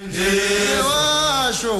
Washo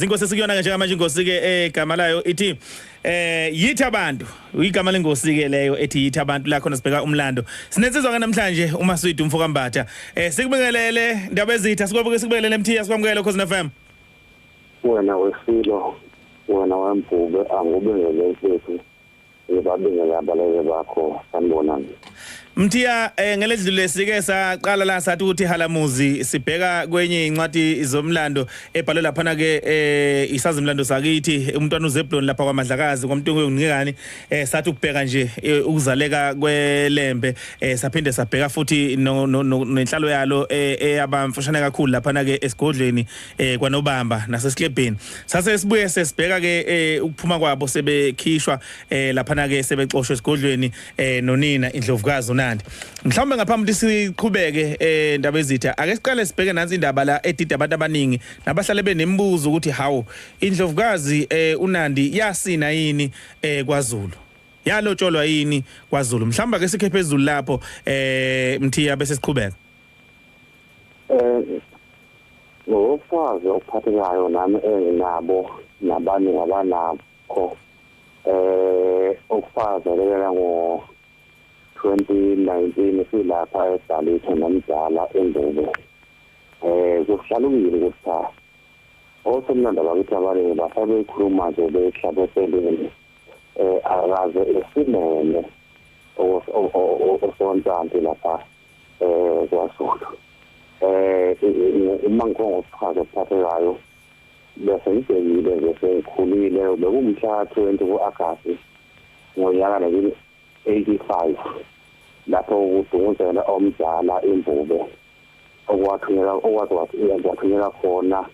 Inkosi esikuyona ke njengamanje, inkosi ke egama layo ithi yithi abantu, igama lenkosi ke leyo ethi yithi abantu. La khona sibheka umlando, sinensizwa ke namhlanje uMaswidi umfo kaMbatha. Sikubingelele ndaba ezitha, sikwabuke sikubingelele Mthiya, sikwamukele Khosi FM. Wena wesilo, wena wembhube, angubingelele mfethu, ngibabingelele abaleke bakho, sanibonani. Mthiya, ngeledlule sike saqala la sathi ukuthi halamuzi sibheka kwenye incwadi zomlando ebhalwe laphana ke isazimlando sakithi umntwana uZeblon lapha kwaMadlakazi kwaMntungu yokunikani, sathi ukubheka nje ukuzaleka kwelembe, saphinde sabheka futhi nenhlalo yalo eyabamfushane kakhulu laphana ke esigodlweni kwaNobamba naseSiklebheni. Sase sibuye sesibheka ke ukuphuma kwabo sebekhishwa laphana ke sebexoshwe esigodlweni nonina indlovukazi uNandi. Mhlawumbe ngaphambi ukuthi siqhubeke ndaba ezitha, ake siqale sibheke nansi indaba la edida abantu abaningi nabahlale benemibuzo ukuthi hawu, indlovukazi uNandi yasina yini kwaZulu, yalotsholwa yini kwaZulu? Mhlawumbe ake sikhe phezulu lapho Mthiya bese siqhubeka. Ngofazi ophathekayo nami enginabo nabaningi abanakho okufazelela ngo 2019 silapha eDalitha nomdala eNdube. Kuhlalukile ukuthi cha osomlando bakithi abaningi basabekhuluma nje behlabeleni akaze esimene osontanti lapha kwaZulu. Uma ngikhongokuchaza okuphathekayo bese ngibhekile nje sengikhulile, bekumhla 20 ku-Agasti ngonyaka 1985 lapho kudunguzela omdala imbube okwathunyelwa khona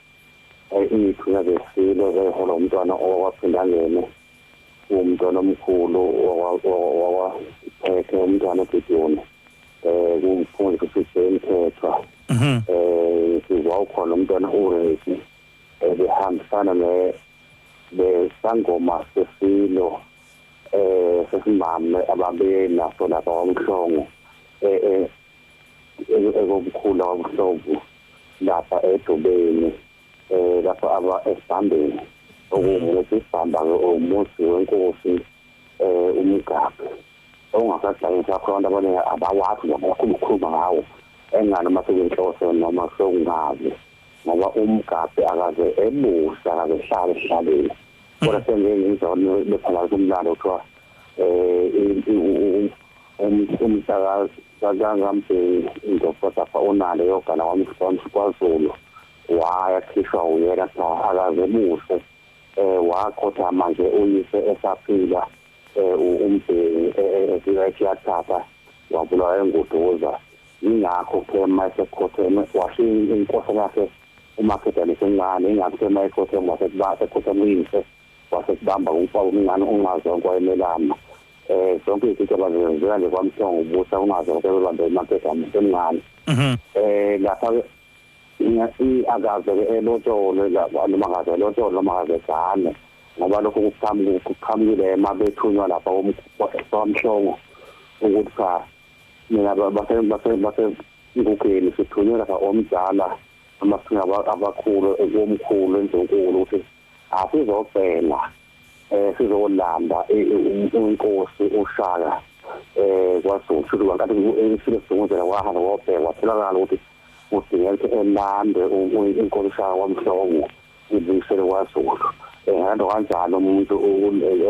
iy'thunywa zesilo zehola umntwana owakwaphindangene, umntwana omkhulu owakwaphethe umntwana uGidiyoni, kumfundisi uSisemthethwa, wawukhona umntwana uRezi, behambisana besangoma sesilo sesimame ababe naso lapha kwaMhlongo ekomkhulu kwaMhlobo lapha edobeni, lapha aba esibambeni okuwumuzi isibamba-ke umuzi wenkosi uMgabe ongasadlali sakho. Abantu abaningi abawazi noma bakhuluma ngawo engani uma sekuyinhloso noma sekungazi, ngoba uMgabe akaze ebusa, akaze ehlale esihlaleni. Kodwa sengike ngizwa bephakathi kumlando kuthiwa umsakazi kaNgambheki indlovukazi uNandi yogana kwaZulu wayakhishwa uyena cha akaze ebuse, wakhothama nje uyise esaphila uMbheki efika ethatha wabulawa enguduza. Ingakho kuthe uma esekhotheme washiya inkosi yakhe uMakhedane esemncane, ingakho kuthe uma ekhotheme wasekhotheme uyise wasekubamba umncane uNgazonke wayemelama. Zonke izinto abazenzela nje kwaMhlongo ubusa uNgazonke bebambe uMakhedane esemncane. Lapha akaze elotsholwe noma akaze elotsholwe noma akaze egane, ngoba lokho kuqhamukile ema bethunywa lapha kwaMhlongo ukuthi cha mina base ngugeni sithunywe lapha omdala amathunya abakhulu ekomkhulu endlunkulu ukuthi asizocela Sizolanda inkosi uShaka kwaZulu futhi ngenkathi isilo sidunguzela wahamba wabheka watholakala ukuthi kudingeka elande inkosi uShaka kwaMhlongo ibuyisele kwaZulu. Ngento kanjalo umuntu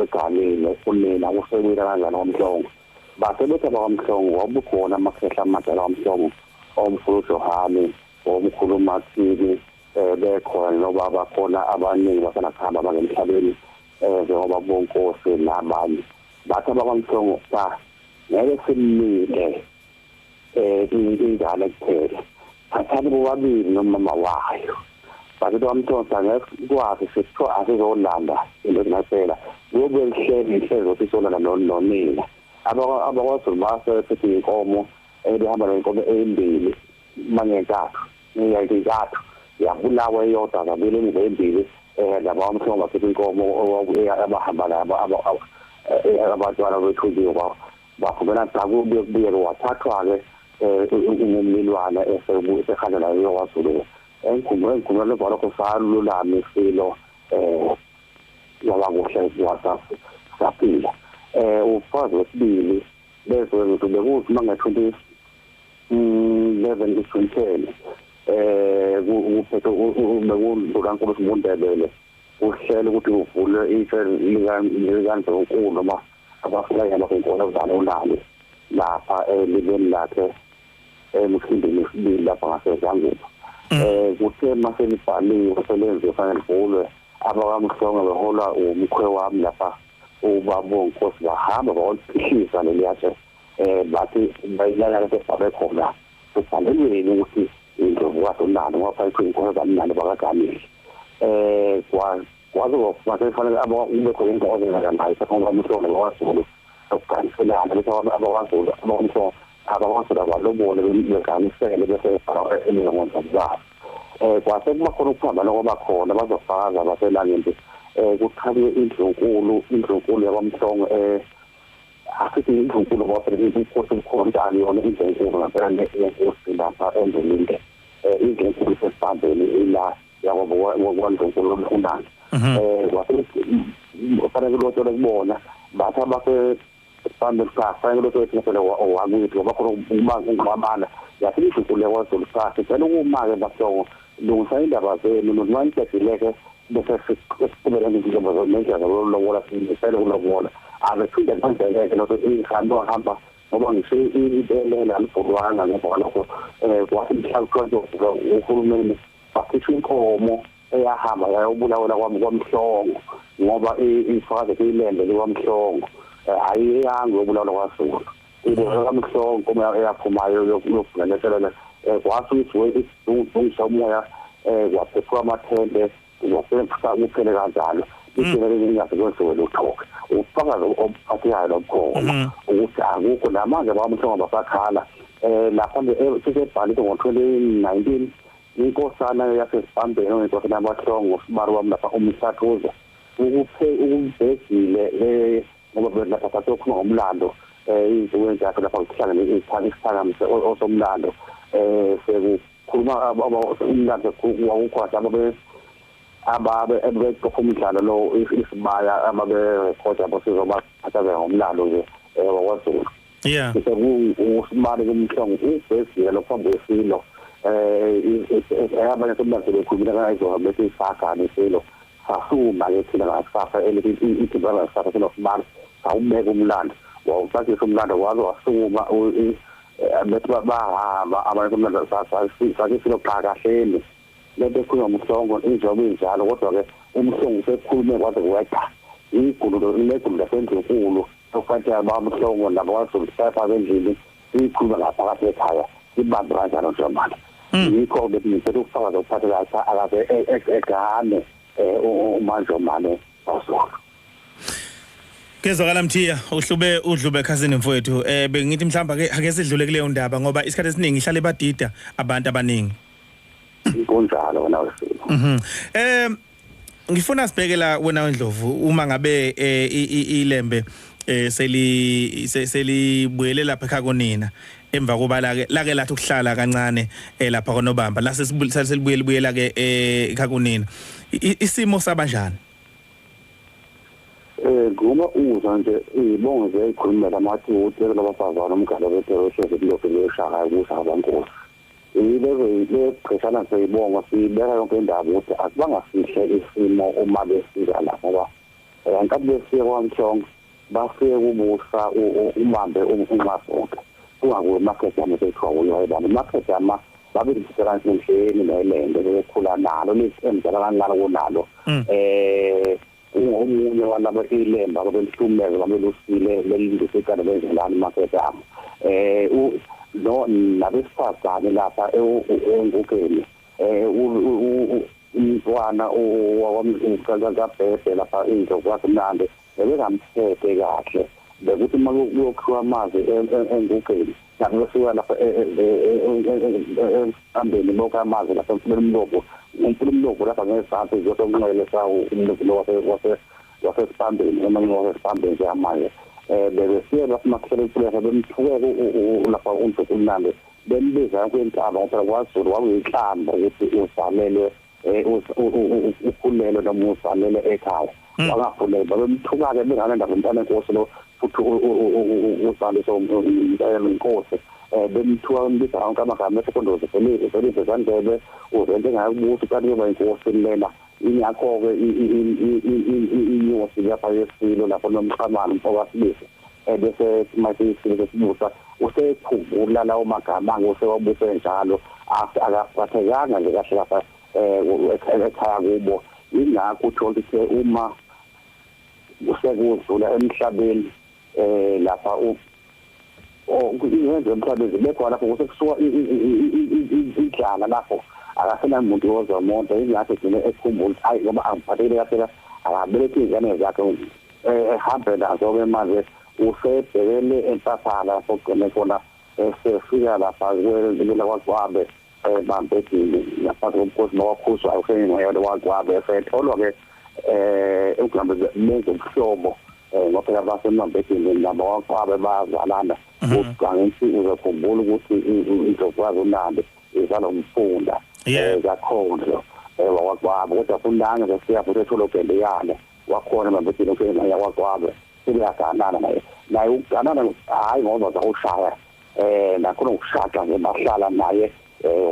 eganile unina usebuyela kanjani kwaMhlongo. Base bethi abakwaMhlongo wabukhona amakhehla amadala kwaMhlongo, omkhulu Johane, omkhulu Mathini, bekhona nobaba khona abaningi basanakuhamba bangemhlabeni, njengoba bonkosi nabanye. Bathi abakwaMhlongo cha, ngeke simnike ingane kuphela, thathani bobabili nomama wayo. Bathi kwaMhlongo angeke sikwazi, sithiwa asizolanda into ngempela, kuyobe lihleli inhlelo ukuthi solanda nonina. AbakwaZulu basephethe inkomo ebehamba nenkomo ezimbili mangentathu neyintathu yabulawa eyodwa zabili emuva embili. Laba kwaMhlongo baphethe inkomo abahamba laba abantwana bethunjiwe bafumana cha kubuye kubuyeke wathathwa-ke umlilwane esehanjela kwaZulu. Engikhumbula emva lokho salulama isilo waba kuhle saphila. Ubufakazi wesibili bezwe ukuthi bekuthi mange 2011 to 2010 kuphethe bekundlunkulu siBundebele uhlela ukuthi uvule itshe likaNdlunkulu noma abafika abakunkosazana unalo lapha elibeni lakhe emkhimbini wesibili lapha ngaseZanguba. Kuthe maselibhaliwe selenziwe fanele livulwe, abakaMhlongo beholwa umkhwe wami lapha ubaba onkosi bahamba bawuphihlisa leliyatshe, bathi bayilala lapho ebhalwe khona kubhalelweni ukuthi indlovukazi unalo ngoba phethe inkosazana unalo bakaganile. Kwaze kufanele kube khona inkozo nayo ngoba bakwaZulu ukuganiselana bese abakwaZulu abakwaMhlongo abakwaZulu abalobole beganisele bese bebhala elingondlo zabo. Kwase kuba khona ukuphambana kwaba khona bazofakaza baselangeni kuqhamuke indlunkulu yakwaMhlongo, asithi indlunkulu ngoba phela inkosi ubukhona yona indlunkulu ngempela yenkosi lapha endleleni, indlunkulu isesibambeni ila yakwandlunkulu unani. Kwase kufanele kulotshole kubona bathi abase sibambe cha fanele kulotshole thina phela owakwethu ngoba khona ukuba ungqabana. Yathi indlunkulu yakwaZulu cha, sicela ukuma-ke bahlongo lungisa indaba zenu noma niqedile-ke bese siqhubeka nendlela zokulobola, simisele ukulobola. Abephinde kwenzeke lokho ihambe wahamba ngoba ngisho ibele alivulwanga ngemva kwalokho. Kwathi mhla kuthiwa uhulumeni bakhishwa inkomo eyahamba yayobulawela kwaMhlongo ngoba ifakaze ilembe likwaMhlongo, ayiyanga yobulawela kwaZulu, ibona kwaMhlongo inkomo eyaphumayo yokuvulelela. Kwase ukuthi isizungu umoya kwaphephuka amathende kwasephuka kuphele kanjalo ihlelo lingaze kwenziwe lutho. Ubufakazi obuphathekayo lobukhona ukuthi akukho namanje abamhlongo basakhala lapha sisebhalise ngo-2019 inkosana yasesibambeni inkosana yabahlongo sibari wami lapha umhlathuzo ukuphe ukubhekile ngoba lapha sasokhuluma ngomlando izinto enjalo lapha kuhlangene isiphakamise osomlando sekukhuluma umlando wawukhona ababe ebeqopha umdlalo lo isibaya ababerekhoda bosizobathatha ngomlando nje wakwaZulu. Usibali kumhlongo ubhekile lokho kwesilo abanye somlando bekhulumela kayizona bethi isaka nesilo sasuma ke thina ngakusasa elithi ithimba ngakusasa sinosibali sawubeka umlando wawucacisa umlando waze wasukuma bethi bahamba abanye somlando sathi silo cha kahleni lento ekhulunywa ngumhlongo injobo injalo kodwa-ke umhlongo usekhulume kwaze kweqa igulu legulu lasendlunkulu okufanele abamhlongo nabakwaZulu sifake endlini ikhuluma ngaphakathi ekhaya ibambe kanjalo njengamanje. Yikho bethi ngithethe ukufakaza okuphathekayo cha akaze egane uManjomane waZulu. Kezwakala Mthiya, uhlube udlube khasini mfowethu. Bengithi mhlamba ke ake sidlule kuleyo ndaba ngoba isikhathi esiningi ihlale badida abantu abaningi. Kunjalo wena wesimo. Ngifuna sibheke la wena Ndlovu uma ngabe ilembe seli selibuyele lapha ekhaya konina emva koba lake lathi ukuhlala kancane lapha koNobamba la selibuyele buyela ke ekhaya konina, isimo sabanjani? Ngoba uzwa nje izibongo ziyayikhulumela amathi utshela labafazana umgalo betero hlezi kulokhu leshaka kusa abankosi. Yilezo leqheshana seyibongo sibeka yonke indaba ukuthi akubanga sihle isimo uma befika la, ngoba ngenkathi befika kwaMhlongo bafike kubusa ubambe unxasonke kungakuwe uMakhedama sekuthiwa uyo wayebamba uMakhedama babelithisela enkundleni nelembe bekhula nalo emdala kanqala kunalo. Ungomunye walabo ilemba ababelihlumeza babelusile lelindise icala lenzelani uMakhedama. No nabesifazane lapha engugeni umntwana owamkabhebhe lapha indlovu kwakumnandi bebengamphethe kahle, bekuthi uma kuyokhiwa amanzi engugeni nakusuka lapha ehambeni bonke amanzi lapha emfuleni umlobo lapha ngezansi zokunxele sawo umlobo wasesibambeni emanye wasesibambeni njengamanje. Bebesiye lapha makuhlele iphuleka bemthukeke lapha uNdlokumnandi bembiza yonke intaba, ngoba kwaZulu kwakuyinhlamba ukuthi uzalelwe ukhulelwe noma uzalele ekhaya wangakhulelwa. Babemthuka-ke benganendaba umntwana enkosi lo futhi uzaliswe inkosi. Bemthuka bembiza yonke amagama esekhondoze velile zandlebe uvele engakubusa uqala uyoba inkosi lena. Ingakho-ke inyosi lapha yesilo lapho nomqhamane umfokasibisi bese mase isilo sesibusa usekhumbula lawo magama usewabuse njalo akaphathekanga nje kahle lapha ekhaya kubo. Ingakho uthola ukuthi uma usekudlula emhlabeni lapha izenzo emhlabeni zibekhona lapho kusekusuka indlala lapho akasenamuntu ozomonta. Ingakho egcine ekhumbula ukuthi hayi ngoba angiphathekile kahle akabelethe iy'ngane zakhe ehambe nazo-ke manje usebhekele eMpaphala lapho kugcine khona esefika lapha kwelila kwaGcwabe bambedini ngaphansi komkhosi nowakhuzwayo usengingcwele waGcwabe esetholwa-ke ukuhambe benze ubuhlobo ngoba phela basemambedini nabo waGcwabe bayazalana. Angithi uzokhumbula ukuthi indlovukazi uNandi izalwa umfunda kakhona wakwaGcwabe, kodwa fundange befika futhi ethola uGendeyane wakhona emambedini yakwaGcwabe sebeyaganana naye naye ukuganana hhayi ngoba zawushaya nakhona ukushaqa nje bahlala naye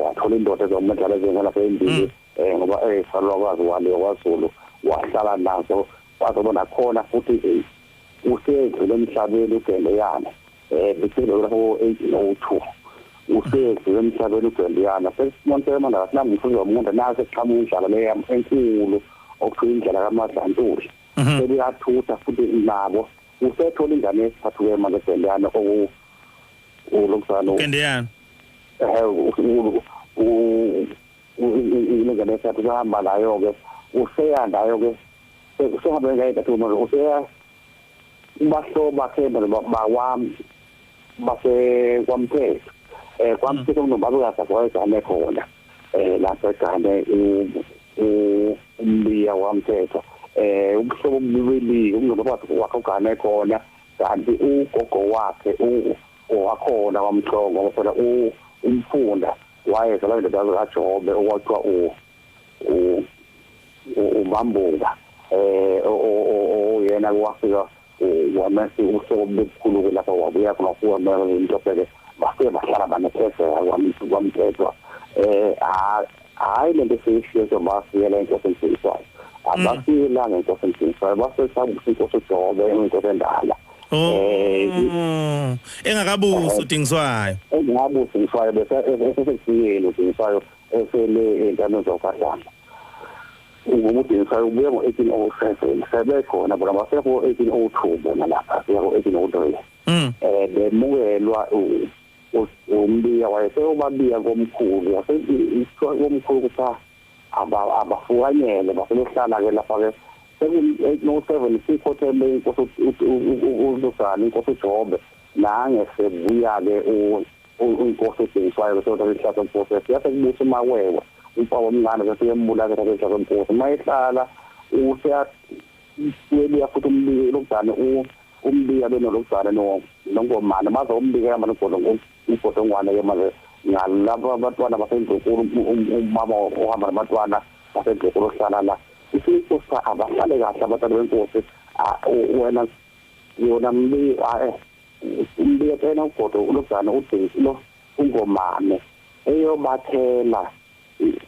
wathola indoda ezomendlala ezingela phambili ngoba esalwakwazi wale kwaZulu wahlala nazo wazoba nakhona futhi usedlule emhlabeni uGendeyana bethele lapho 1802 usedlule emhlabeni uGendeyana. Sesimonke manje asinami mfundo womuntu nase siqhamuka indlala le enkulu okuthiwa indlala kaMadlantuli sebuyathutha futhi nabo usethola ingane yesithathu-ke manje uGendeyana ulokuzana uGendeyana ingane yesithathu sahamba nayo-ke useya nayo-ke usehambe ngayithathu manje useya bahlobo bakhe bawami base kwaMthetho kwaMthetho kunobabukazi wayegane khona lapho egane umbiya waMthetho ubuhlobo bubili umnobabakhe wakhe ugane khona kanti ugogo wakhe owakhona kwaMhlongo ngoba phela umfunda wayezalwa indodakazi kaJobe okwathiwa uMambuka oyena wafika wamesi ubuhlobo obukhulu lapha wabuya khona wafika into-ke bafike bahlala banethezeka kwaMthethwa. Hhayi lento eseyishiye bafikela inkosi emdingiswayo abafikelanga inkosi emdingiswayo basesabusa inkosi uJobe inkosi endala engakabusi uDingiswayo engabusi uDingiswayo bese esesefiyeni uDingiswayo esele entabeni zoKahlamba. UDingiswayo ubuye ngo-1807 sebekhona bona bafika ngo-1802 bona lapha fika ngo-1803 bemukelwa umbiya wayesewubabiya komkhulu komkhulu ukuthi abafukanyele basebehlala-ke lapha-ke seku-1807 sikhotheme inkosi uLuzana inkosi uJobe nange sebuya-ke inkosi uDingiswayo besothatha isihlahla somkhosi siyase kubusa uMawewe umfana omncane bese uyembula-ke thatha isihlahla somkhosi uma ehlala useyabuya futhi umbiya lokuzana umbiya benolokuzana nongomane bazombikela manje uGodongwane-ke manje ngalabo abantwana basendlunkulu umama ohamba nabantwana basendlunkulu ohlala la inkosi abahlale kahle abantwana benkosi Wena yona mbi umbiyetena ugodo ulogana udesi lo ungomane eyobathela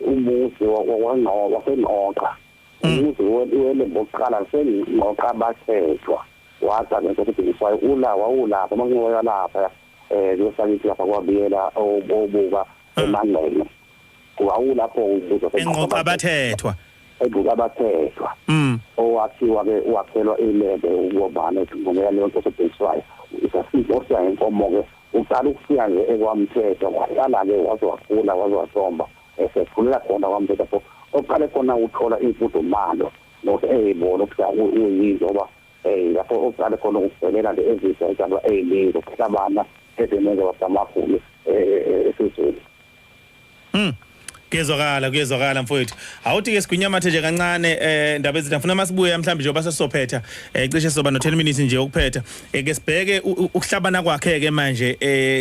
umuzi wakwaNgqoka waseNgqoqa umuzi wele bokuqala seNgqoqa bathethwa waza ngenkosi uDingiswayo ulawa ulapha makuyoya lapha kuyosakithi lapha kwabiyela obuka emangqele wawulapho umuzi waseNgqoqa bathethwa ebuka bathethwa owathiwa ke wakhelwa ilembe ukubana ngomela leyo nkosi uDingiswayo isafika osiya inkomo ke uqala ukufika nje ekwamthetho wahlala ke waze wakhula waze wathomba esekhulela khona kwamthetho pho oqale khona uthola imfudumalo nokuthi eyibona ukuthi uyini ngoba lapho oqale khona ukuvelela nje ezizwa izaba eziningi ukuhlabana eziningi wasamakhulu esizweni. Kuyezwakala kuyezwakala mfowethu. Awuthi ke sigwinyamathe nje kancane ndaba ezinto ngifuna masibuye mhlawumbe njengoba sesizophetha cishe sizoba no 10 minutes nje ukuphetha ke sibheke ukuhlabana kwakhe ke manje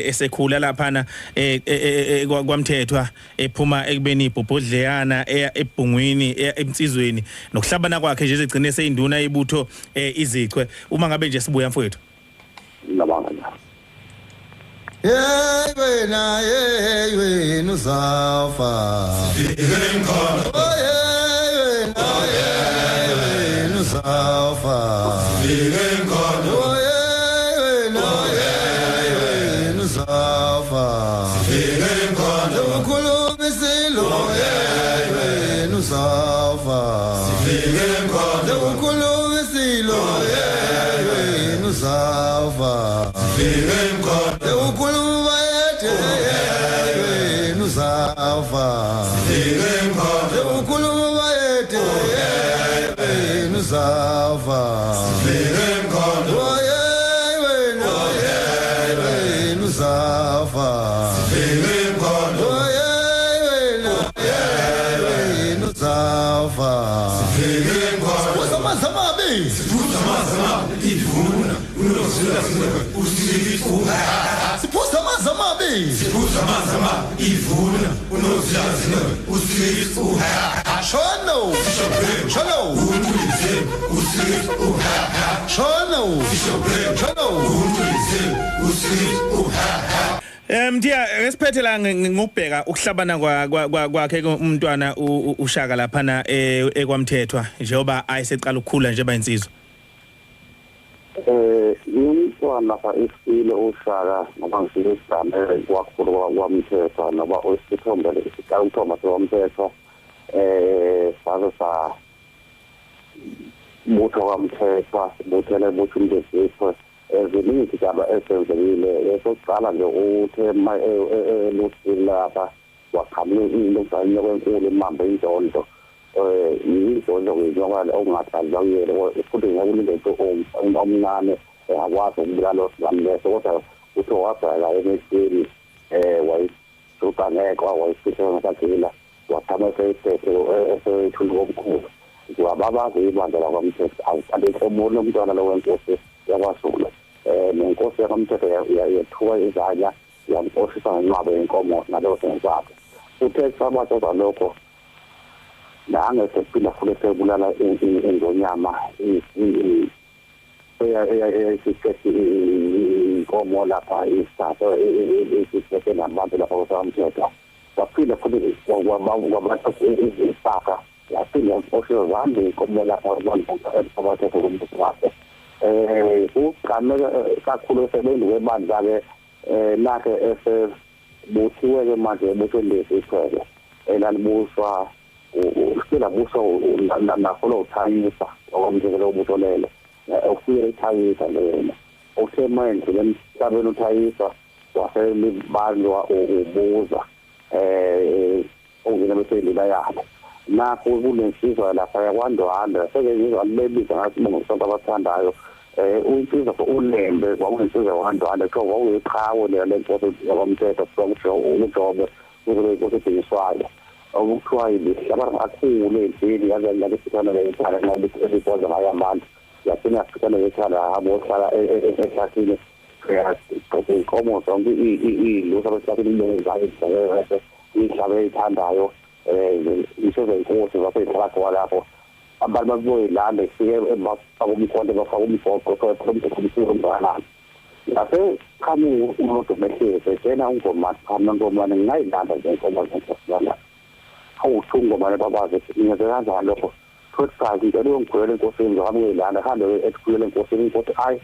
esekhula laphana kwamthethwa ephuma ekubeni ibhobhodleyana ebhungwini emsizweni nokuhlabana kwakhe nje egcine seyinduna ibutho izichwe uma ngabe nje sibuya mfowethu. Ngiyabonga. Hey wena hey wena uzafa oh hey wena hey wena uzafa oh hey wena hey wena uzafa ukhuluma isilo hey wena uzafa ukhuluma isilo hey wena uzafa ukhuluma yethe wena uzafa ukhuluma yethe wena uzafa wena wena uzafa wena wena uzafa siphuza amanzi amabi siphuza amanzi amabi shono shono shono shono. Mthiya esiphethe la ngokubheka ukuhlabana kwakhe umntwana uShaka laphana ekwamthethwa njengoba ayiseqala ukukhula nje bayinsizwa. Umntwana lapha isilo uShaka ngoba ngifike isigame kwakhulu kwamthethwa noba isithombe isiqala ukuthomba kwamthethwa saze sa butho kwamthethwa sibuthele butho umndezipho eziningi izigaba esenzekile esokuqala nje uthe eluthile lapha waqhamuka into inyoka enkulu imambe indondo indondo ngenyoka okungadlalwa kuyena futhi ngeke ulinde omncane engakwazi ukubulala osilwane leso kodwa uthe wabheka emehlweni wayisuka ngeke wayifihla ngesagila waqhamuka eseyiphethe eseyithula komkhulu wababazi ibandla lakwamthetho awuqale umntwana lo wenkosi yakwaZulu nenkosi yakwamthetho yethuka izanya yamxoshisa ngenqwaba yenkomo naleyo sengizakhe uthe kusabatshazwa lokho nangesephinda futhi sebulala ingonyama eyayisiphethe inkomo lapha isithathu isiphethe nabantu lapha kwaMthetho waphinde futhi kwabatha izisaka yaphinde yaxoshisa zihamba inkomo lapha kwaMthetho kumbuso wakhe ugqame kakhulu esebenzi webandla ke lakhe esebuthiwe ke manje ebuthweni lesichwele elalibuswa usila buswa nakholo uthayisa okwamthethelo obutho lelo okufike ithayisa lena okuthe manje emhlabeni uthayisa waselibanjwa ubuza ongena besendila yabo nakho kunensizwa lapha yakwaNdwandwe seke ngizwa bebiza ngathi bonke abathandayo uyinsizwa uLembe kwakuyinsizwa yakwaNdwandwe kuthiwa kwakuyiqhawe le nkosi yakwamthetho kuthiwa uJobe kuzobe inkosi edingiswayo okuthiwa ibihlabana kakhulu endlini yaze yalifithana leyithala nxa ebibhoza ngayo abantu yagcina yafithana leyithala hamba ohlala ehlathini yagqoka iy'nkomo zonke iy'lusa behlathini ibenzayo ihlaba eyithandayo isho zenkosi zasey'hlala khona lapho Abantu baboyilanda ifike bafaka umkhonto, bafaka umgoqo, umkhulu umnganani. Ngase qhamuka umuntu mehleze tshena uNgomane, cha mina Ngomane ngingayilanda nje inkomo zenkosi lana. Awuthi uNgomane babazi ngenze kanjani lokho? Futhi cha, ngicela uyongikhulele enkosini, ngihambe uyilanda, hambe ekhulele enkosini. Inkosi ayi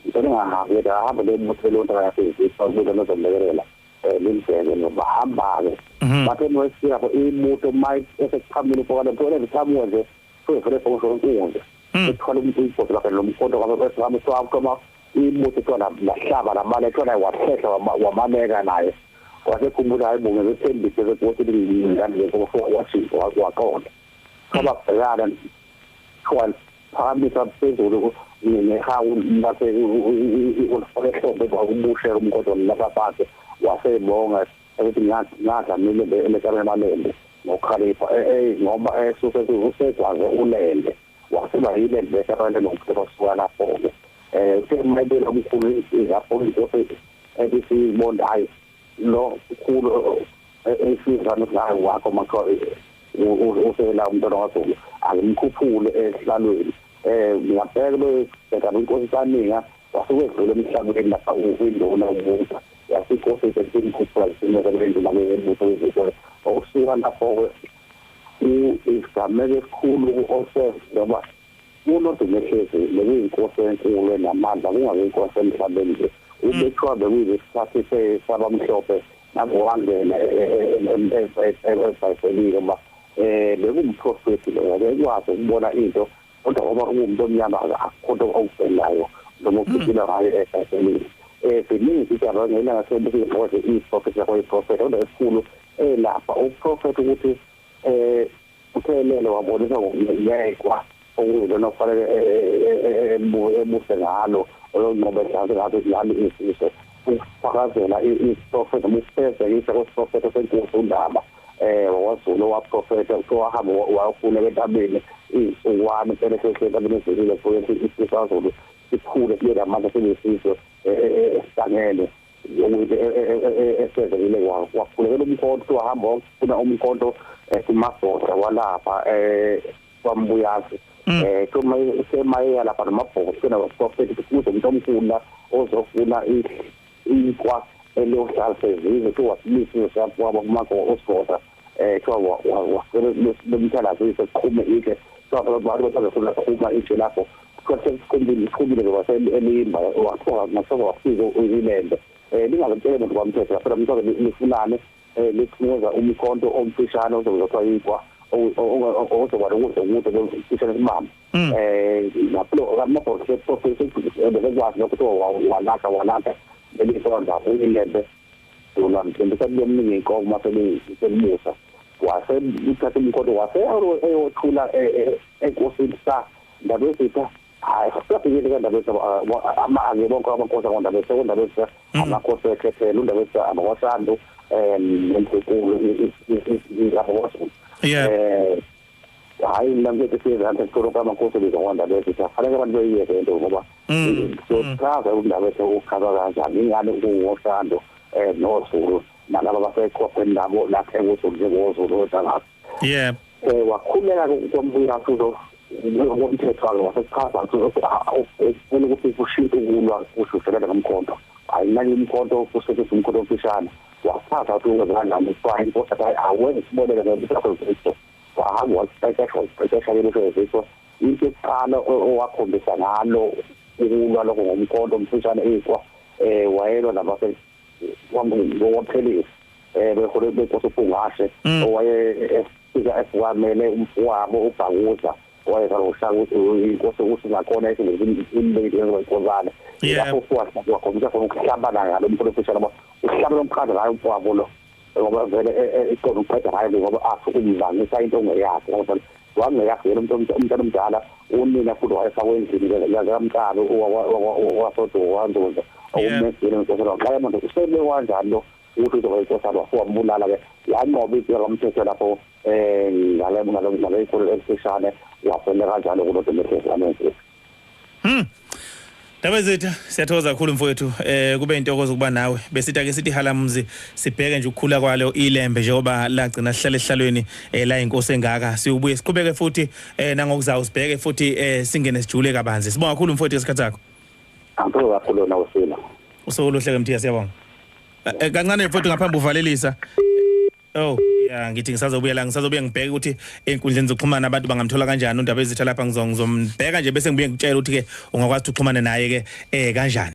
ngicela ungahambi yedwa, ahambe lembutho lonto yakhe ukuze nozomlekelela limseke nobahamba-ke. Bathe nowesifika lapho ibutho ma esekuqhamile upokane phela liqhamuka nje kuyivele fokosho inkunzi ethwala umuntu ibhodo lakhe lomkhonto kwabe kwama ibutho kuthiwa lahlaba lamane kuthiwa naye wahlehla wabaleka naye. Wasekhumbula hayi bo, ngethembise ukuthi ngingane lenkosi, wathi waqonda kwababhekana kuthiwa phakamisa phezulu ngehawu laphe ulifake ehlombe kwakubushela umkhonto lapha phansi. Wasebonga ukuthi ngadla milembe elehlabeni amalembe ngokukhalipha ngoba esuse usekwazi ulembe waseba yilembe lehlabeni nomkhonto kusuka lapho-ke. Uthe mayibela omkhulu lapho inkosi ebisibonda hayi lo mkhulu esizana ukuthi hayi wakho makho usela umntwana waZulu akimkhuphule esihlalweni. Ngiyabheka lo bheka inkosi saninga wasuke edlula emhlabeni lapha induna ubusa yasinkosi sesimkhuphula isimeko lenduna yembutho wezikole. Okusuka lapho-ke isigameko esikhulu osese ngoba uNodumehlezi bekuyinkosi enkulu enamandla, kungabe inkosi emhlabeni nje. Ubethiwa bekuyisikhathi sabamhlophe nangowangena ebhayibhelini ngoba bekumprofethi lo, bekwazi ukubona into, kodwa ngoba kuwumuntu omnyama akukho nto okuvelayo noma okuphila ngayo ebhayibhelini. Ziningi izindaba ngelanga sobuke iprofethi yakho iprofethi, kodwa esikhulu elapha uprofethi ukuthi uthelele wabonisa ngokuyekwa okuyilona okufanele ebuse ngalo oyonqoba ehlanze ngazo ngalo isizwe, ukufakazela isiprofetho noma ukufezekisa kwesiprofetho senkosi uNdaba wakwaZulu waprofetha kuthiwa wahamba wayofuna entabeni iy'nsukwana impela ehlehla entabeni ezulile futhi isizwe saZulu sikhule sibe namandla sibe isizwe esihlangene okuyinto esezekile. Wakhulekela umkhonto, wahamba wafuna umkhonto kumabhoda walapha kwaMbuyazi. Semayeya lapha nomabhodo kena waprofethi kuze umuntu omkhulu la ozofuna inkwa elohlala sezizwe kuthiwa wasilisa sapho kumakho osigoda kuthiwa wasele bemthalazise kuqhume itshe, kuthiwa abantu bazofuna kuqhuma itshe lapho kuthiwa sekuqhumile iqhumile waselimba wathiwa ngasoka wafika ilembe lingazitshele umuntu kwamthetho phela umuntu lifunane liphuza umkhonto omfishane ozokuthiwa ikwa ozoba nokudla ukude lomfishane simama lapho amabhodo seprofethi bekwazi lokho kuthiwa walahla walahla belisonda uyilembe dona mhlawumbe sekulomningi inkomo mase selibusa wase uthatha umkhonto wase eyothula enkosini sa Ndabezitha. Hayi siyabhekile kaNdabezitha ama bonke amakhosi akwaNdabezitha uNdabezitha amakhosi ekhethelo uNdabezitha abakwaSandu nemkhulu lapho kwaZulu. Hayi mina ngithi siyezansi esitolo kwamakhosi bizwa kwaNdabezitha fanele abantu beyiyeke lento ngoba siyochaza uNdabezitha uchaza kanjani ingane kuwoSandu noZulu nalaba baseqopheni labo lakhe uZulu njengoZulu odangazi. Wakhuleka kwambuya uzo ngomthetho wakhe wasechaza ukuthi ukuthi kushintshe ukulwa kushushekela ngomkhonto ayinaki umkhonto kusetshenziswa umkhonto omfishane. Wachaza ukuthi ukwenza kanjani kuthiwa inkosi athi awenze isibonelo ngesakho zikho wahamba waqeqeshwa waqeqesha ke zikho into yokuqala owakhombisa ngalo ukulwa lokho ngomkhonto omfishane ikwa wayelwa nabase wampheliso behole benkosi uPhungashe owaye efika efukamele umfowabo uBhakuza wayezalwa uShaka inkosi uSingakhona esimbekile njengoyinkosana lapho wakhombisa khona ukuhlabana ngalo umkhonto omfishane ngoba uhlabana umqhaza ngayo umfowabo lo ngoba vele iqondo uqeda ngayo ngoba athi umzangisa into ongeyakhe ngoba wangeyakhe yena umuntu umntana omdala unina futhi wayefakwe endlini yakamqalo wasodo wanzuza okumesile inkosana waxaya manje usebe kanjani lo ukuthi uzoba inkosana wambulala ke yanqoba impilo kamthetho lapho ngale ngale ngale ikhulu elifishane wavela kanjalo kuloDomehlezi amenkosi. Ndabezitha, siyathokoza kakhulu mfowethu, kube intokozo ukuba nawe. Besithi ake sithi halamzi sibheke nje ukukhula kwalo ilembe njengoba lagcina sihlale esihlalweni la inkosi engaka. Siyobuye siqhubeke futhi nangokuzayo sibheke futhi singene sijule kabanzi. Sibonga kakhulu mfowethu isikhathi sakho. Angithokoza kakhulu na usila. Usuku oluhle ke Mthiya, siyabonga. Kancane mfowethu ngaphambi uvalelisa. Oh ya, ngithi ngisazobuya la, ngisazobuya ngibheke ukuthi einkundleni zokuxhumana abantu bangamthola kanjani uNdabezitha lapha. Ngizombheka nje bese ngibuye ngikutshela ukuthi ke ungakwazi ukuxhumana naye ke kanjani.